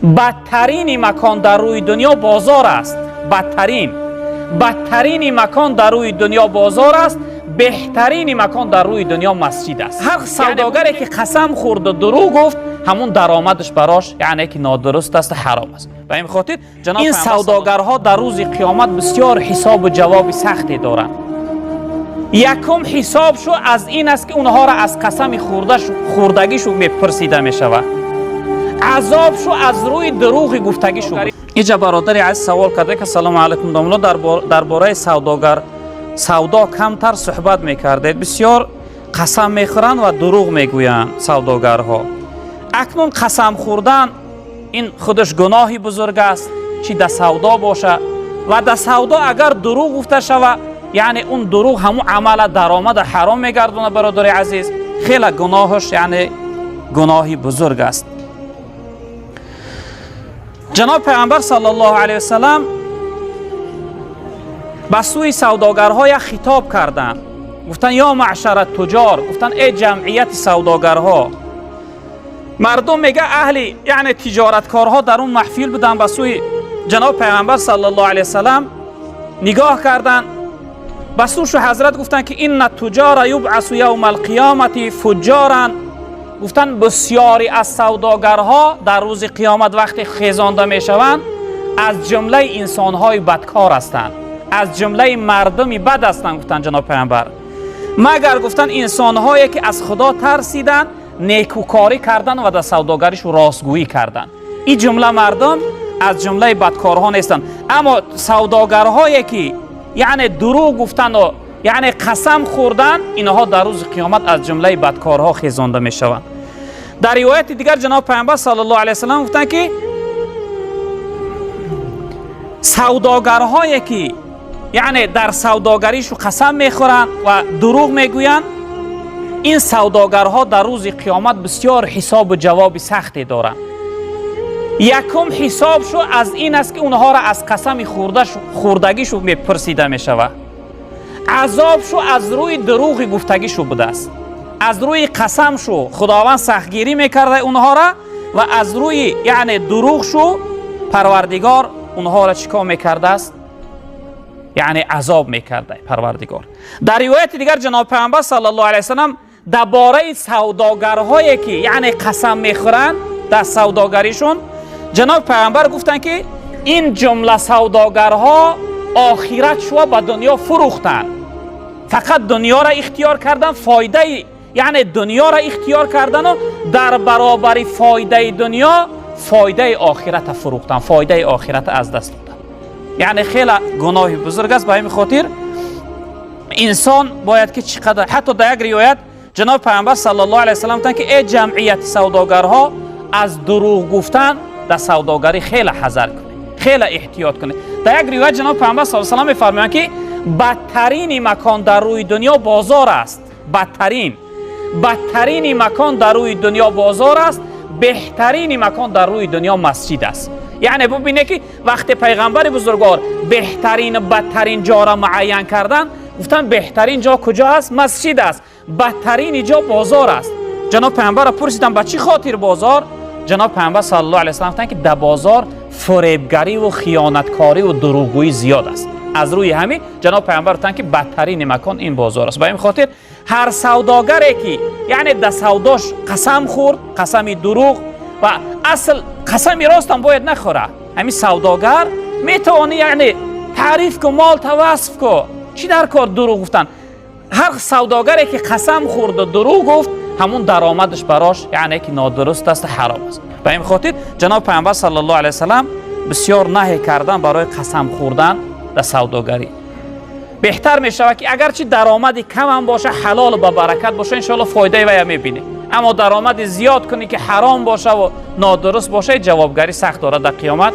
Бадтарини макон дар рӯи дунё бозор аст. Бадтарин, бадтарини макон дар рӯи дунё бозор аст. Беҳтарини макон дар рӯи дунё масҷид аст. Ҳар савдогаре ки қасам хӯрд ва дурӯғ гуфт, ҳамун даромадаш барош яъне ки нодуруст аст ва ҳаром аст. Ба ин хотир ҷаноб ин савдогарҳо дар рӯзи қиёмат бисёр ҳисобу ҷавоби сахте доранд. Якум ҳисобшу аз ин аст, ки онҳоро аз қасами хӯрдагишу мепурсида мешавад. Азобшу аз рӯи дурӯғи гуфтагишу. Иҷа бародари азиз савол карда, ки ассалому алайкум, домулло, дар бораи савдогар савдо камтар суҳбат мекардед. Бисёр қасам мехӯранд ва дурӯғ мегӯянд савдогарҳо. Акнун қасам хӯрдан ин худаш гуноҳи бузург аст, чӣ да савдо боша ва да савдо агар дурӯғ гуфта шава, яъне он дурӯғ ҳамун амала даромада ҳаром мегардонад. Бародари азиз, хеле гуноҳаш, яъне гуноҳи бузург аст. Ҷаноб Пайғамбар саллаллоҳу алайҳи васалам ба сӯи савдогарҳо як хитоб карданд. Гуфтанд: ё маъшара туҷор, гуфтанд: эй ҷамъияти савдогарҳо. Мардум мега, аҳли яъне тиҷораткорҳо дар он маҳфил буданд. Ба сӯи ҷаноб Пайғамбар саллаллоҳу алайҳи васалам нигоҳ карданд. Ба сӯшу ҳазрат гуфтанд, ки инна туҷора юбъасу явма алқиёмати фуҷҷоран. Гуфтанд, бисёре аз савдогарҳо дар рӯзи қиёмат вақте хезонда мешаванд, аз ҷумлаи инсонҳои бадкор ҳастанд, аз ҷумлаи мардуми бад ҳастанд. Гуфтанд ҷаноб Пайғамбар, магар, гуфтанд, инсонҳое ки аз Худо тарсиданд, некӯкорӣ карданд ва дар савдогаришу ростгӯӣ карданд. Ин ҷумла мардум аз ҷумлаи бадкорҳо нестанд. Аммо савдогарҳое ки яъне дурӯғ гуфтанду яъне қасам хӯрдан, инҳо дар рӯзи қиёмат аз ҷумлаи бадкорҳо хезонда мешаванд. Дар ривояти дигар ҷаноб Пайғамбар саллаллоҳу алайҳи васалам гуфтанд, ки савдогарҳое ки яъне дар савдогаришу қасам мехӯранд ва дурӯғ мегӯянд, ин савдогарҳо дар рӯзи қиёмат бисёр ҳисобу ҷавоби сахте доранд. Якум ҳисобшу аз ин аст, ки онҳоро аз қасами хӯрдагишу мепурсида мешавад. Азобшу аз рӯи дурӯғи гуфтагишу будааст. Аз рӯи қасамшу Худованд сахтгирӣ мекарда онҳоро ва аз рӯи яъне дурӯғшу Парвардигор онҳоро чӣ кор мекардааст? Яъне азоб мекарда Парвардигор. Дар ривояти дигар ҷаноб Пайғамбар саллаллоҳу алайҳи васалам дар бораи савдогарҳое ки яъне қасам мехӯранд дар савдогаришон, ҷаноб Пайғамбар гуфтанд, ки ин ҷумла савдогарҳо охират шуа ба дунё фурӯхтанд, фақат дунёро ихтиёр кардан, фоидаи яъне дунёро ихтиёр кардану дар баробари фоидаи дунё фоидаи охирата фурӯхтан, фоидаи охирата аз даст додан. Яъне хеле гуноҳи бузург аст. Ба ҳамин хотир инсон бояд ки чӣ қадар, ҳатто дар як ривоят ҷаноб Пайғамбар саллаллоҳу алайҳи васалам гуфтанд, ки эй ҷамъияти савдогарҳо, аз дурӯғ гуфтан дар савдогарӣ хеле ҳазар кунед, хеле эҳтиёт кунед. Дар як ривоят ҷаноб Пайғамбар саллаллоҳу алайҳи васалам мефармоянд, ки бадтарини макон дар рӯи дунё бозор аст. Бадтарин, бадтарини макон дар рӯи дунё бозор аст. Беҳтарини макон дар рӯи дунё масҷид аст. Яъне бубинед, ки вақте Пайғамбари бузургвор беҳтарину бадтарин ҷоро муайян карданд, гуфтанд, беҳтарин ҷо куҷо аст? Масҷид аст. Бадтарини ҷо бозор аст. Ҷаноб Пайғамбарро пурсидам, ба чӣ хотир бозор? Ҷаноб Пайғамбар саллаллоҳу алайҳи васалам гуфтанд, ки дар бозор фуребгариву хиёнаткориву дурӯғгӯӣ зиёд аст. Аз рӯи ҳамин ҷаноб Пайғамбар гуфтанд, ки бадтарини макон ин бозор аст. Ба ин хотир ҳар савдогаре ки яъне дар савдош қасам хӯрд, қасами дурӯғ, ва асл қасами ростам бояд нахӯрад. Ҳамин савдогар метавонӣ яъне таъриф ку, мол тавасф ку, чӣ дар кор дурӯғ гуфтан? Ҳар савдогаре ки қасам хӯрду дурӯғ гуфт, ҳамун даромадаш барош яъне ки нодуруст аст, ҳаром аст. Ба ин хотир ҷаноб Пайғамбар саллаллоҳу алайҳи васалам бисёр наҳй кардан барои қасам хӯрдан дар савдогарӣ. Беҳтар мешавад, ки агарчи даромади камам боша, ҳалолу ба баракат боша, иншоалло фоидаи вая мебинӣ. Аммо даромади зиёд кунӣ, ки ҳаром бошаву нодуруст боша, ҷавобгарӣ сахт дорад дар қиёмат.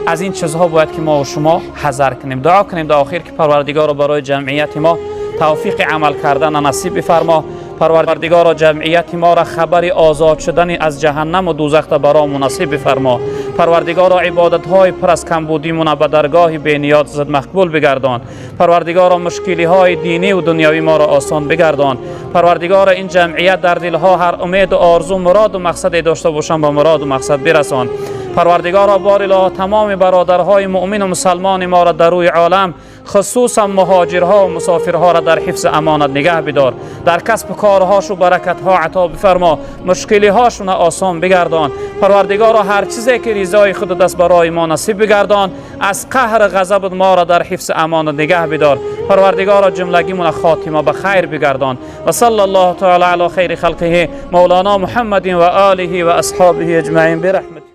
Аз ин чизҳо бояд ки мо шумо ҳазар кунем. Дуо кунем дар охир, ки Парвардигоро барои ҷамъияти мо тавфиқи амал кардана насиб бифармо. Парвардигоро, ҷамъияти моро хабари озод шудани аз ҷаҳаннаму дӯзахта барому насиб бифармо. Парвардигоро, ибодатҳои пур аз камбудимона ба даргоҳи бениёзат мақбул бигардон. Парвардигоро, мушкилиҳои диниву дунявӣ моро осон бигардон. Парвардигоро, ин ҷамъият дар дилҳо ҳар умеду орзу, муроду мақсаде дошта бошанд, ба муроду мақсад бирасон. Парвардигоро, бор илоҳо, тамоми бародарҳои муъмину мусалмони моро дар рӯи олам, хусусан муҳоҷирҳо ва мусофирҳоро дар ҳифзи амонат нигаҳ бидор, дар касбу корҳошу баракатҳо ато бифармо, мушкилиҳошуна осон бигардон. Парвардигоро, ҳар чизе ки ризои худат аст, барои мо насиб бигардон, аз қаҳр ғазабат моро дар ҳифзи амонат нигаҳ бидор. Парвардигоро, ҷумлагимона хотима ба хайр бигардон. Ва салла Аллоҳу таала ала хайри халқиҳи мавлоно Муҳаммадин ва олиҳи ва асҳобиҳи аҷмаин бираҳмат.